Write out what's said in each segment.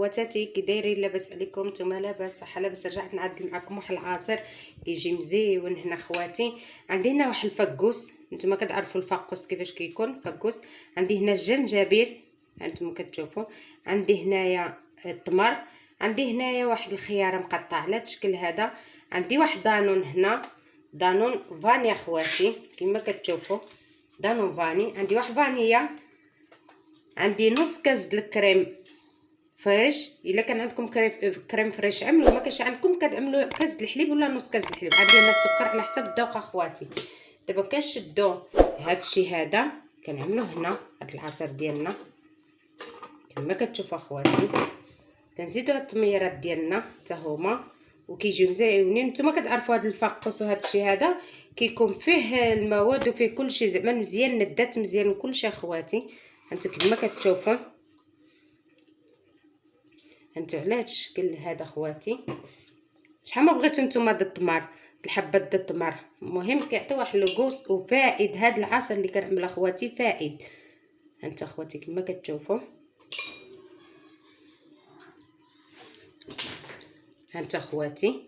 خواتاتي، كي دايرين؟ لاباس عليكم؟ نتوما لاباس؟ صحة لاباس. رجعت نعدل معكم واحد العصير كيجي مزيون هنا خواتي. عندي هنا واحد الفقوس، نتوما كتعرفوا الفقوس كيفاش كيكون فقوس. عندي هنا الجنجبيل، هانتوما كتشوفوا. عندي هنايا التمر، عندي هنايا واحد الخيارة مقطعه على الشكل هذا. عندي واحد دانون هنا، دانون vanille خواتي كما كتشوفوا، دانون vanille. عندي واحد فانيا، عندي نص كاس د ال crème fraîche. الا كان عندكم crème fraîche عملوا، ما كانش عندكم كتعملوا كاس د الحليب ولا نص كاس د الحليب. عندي هنا السكر على حسب الذوق اخواتي. دابا كنشدو هادشي هذا كنعملوه هنا، هاد العصير ديالنا كما كتشوفوا اخواتي. كنزيدو هاد التميرات ديالنا حتى هما وكيجيو مزيونين. نتوما كتعرفوا هاد الفقوس وهاد الشيء هذا كيكون فيه المواد وفيه كلشي زعما مزيان، ندات مزيان كلشي اخواتي. هانتو كما كتشوفوا، هانتو على هاد الشكل هذا اخواتي. شحال ما بغيتو نتوما د التمر، الحبة د التمر، المهم كيعطي واحد le goût وفائد. هاد العصير اللي كنعمل اخواتي فائد. هانتو اخواتي كما كتشوفوا، هانتو اخواتي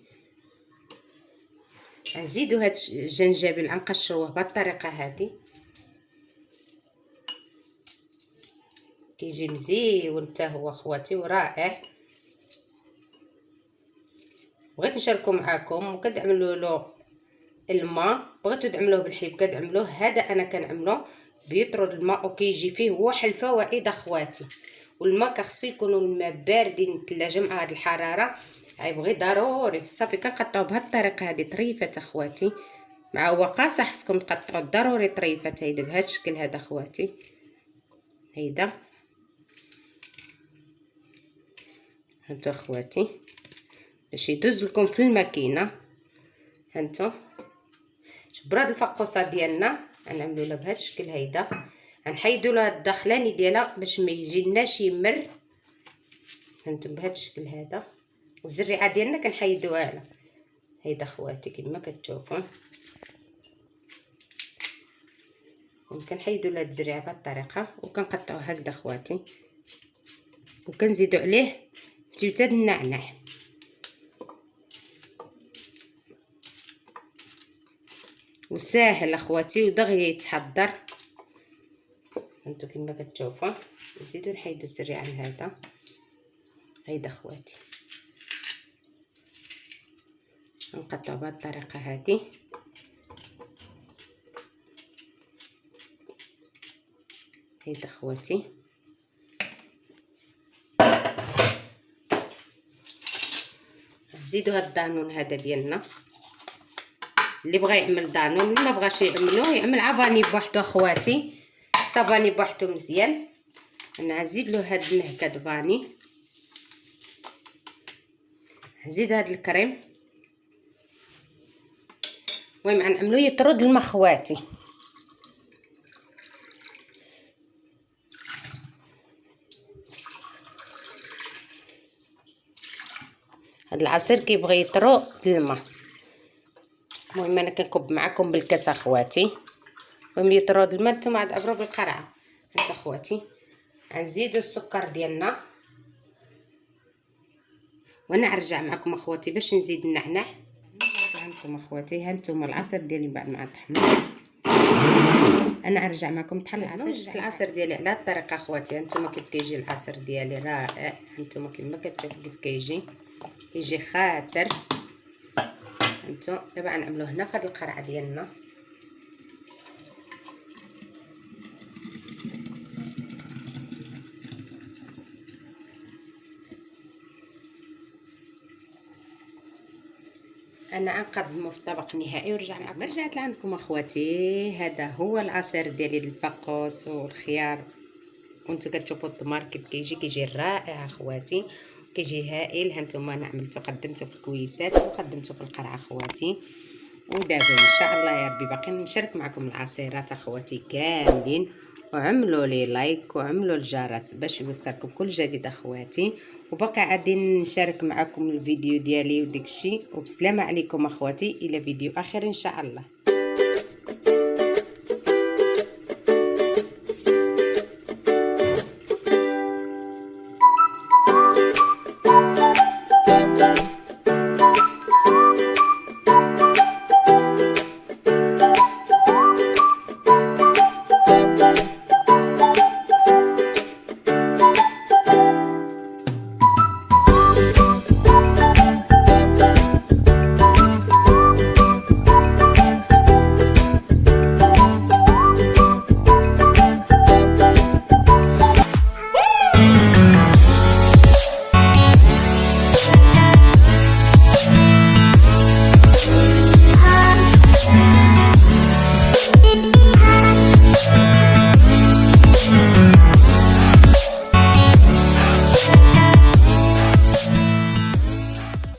نزيدو هاد الجنجبيل غنقشروه بهاد الطريقة هادي، كيجي مزيون حتى هو اخواتي ورائع. بغيت نشاركو معاكم. وكتعملوا له الماء، بغيتو تعملوه بالحليب كتعملوه. هذا انا كنعملو بيطرد الماء وكيجي فيه واحد الفوائد اخواتي. والماء كخصو يكونوا الماء باردين الثلاجة مع هاد الحرارة، غيبغي ضروري. صافي كنقطعو بهاد الطريقة هادي طريفات اخواتي، مع هو قاصح خصكم تقطعوا ضروري طريفات هيدا بهاد الشكل هذا اخواتي. هيدا هانتو اخواتي باش يدوز لكم في الماكينة. هانتو براد الفقوسه ديالنا غنعملو لها بهاد الشكل هيدا، غنحيدو لها الدخلاني ديالها باش ما يجيناش يمر. هانتو بهاد الشكل هذا الزريعه ديالنا كنحيدوها لها هيدا اخواتي كما كتشوفوا. كنحيدو لها الزريعه بهاد الطريقة وكنقطعوه هكذا اخواتي، وكنزيدو عليه فتيوته النعناع. وساهل اخواتي ودغيا يتحضر. هانتو كما كتشوفوا نزيدو نحيدو الزريعه من هذا هيدا اخواتي، نقطعو بهاد الطريقة هادي. هيدا اخواتي نزيدو هاد الدانون هذا ديالنا. اللي بغى يعمل دانون، اللي ما بغاش يعملو يعمل vanille بوحدو اخواتي، حتى vanille بوحدو مزيان. انا نزيد له هاد النهكه د vanille، نزيد هاد الكريم. المهم غنعملو يطرد الماء خواتي. هاد العصير كيبغي يطرد الماء. المهم انا كنكب معكم بالكاس اخواتي. المهم يطرد الماء نتوما عاد عبروا بالقرعة. انت اخواتي غنزيدو السكر ديالنا، وانا نرجع معكم اخواتي باش نزيد النعناع. عندكم اخواتي ها نتوما العصير ديالي بعد ما طحنا. انا نرجع معكم طحن العصير. جبت العصير ديالي على الطريقة اخواتي. هانتوما كيف كيجي العصير ديالي رائع. هانتوما كما كتشوفوا كيف كيجي، كيجي خاطر. هانتو دابا غنعملوه هنا في هاد القرعة ديالنا. انا غنقدمو في الطبق النهائي ورجع معكم. رجعت لعندكم اخواتي. هذا هو العصير ديالي الفقوس والخيار، وانتم كتشوفوا التمر كيف كيجي، كيجي رائع اخواتي، كيجي هائل. هانتوما انا عملته قدمته في الكويسات وقدمته في القرعة اخواتي. ودابا ان شاء الله يا ربي باقي نشارك معكم العصيرات اخواتي كاملين. وعملوا لي لايك وعملوا الجرس باش يوصلكم كل جديد اخواتي. وباقي غادي نشارك معكم الفيديو ديالي وداكشي. وبسلامه عليكم اخواتي، الى فيديو اخر ان شاء الله.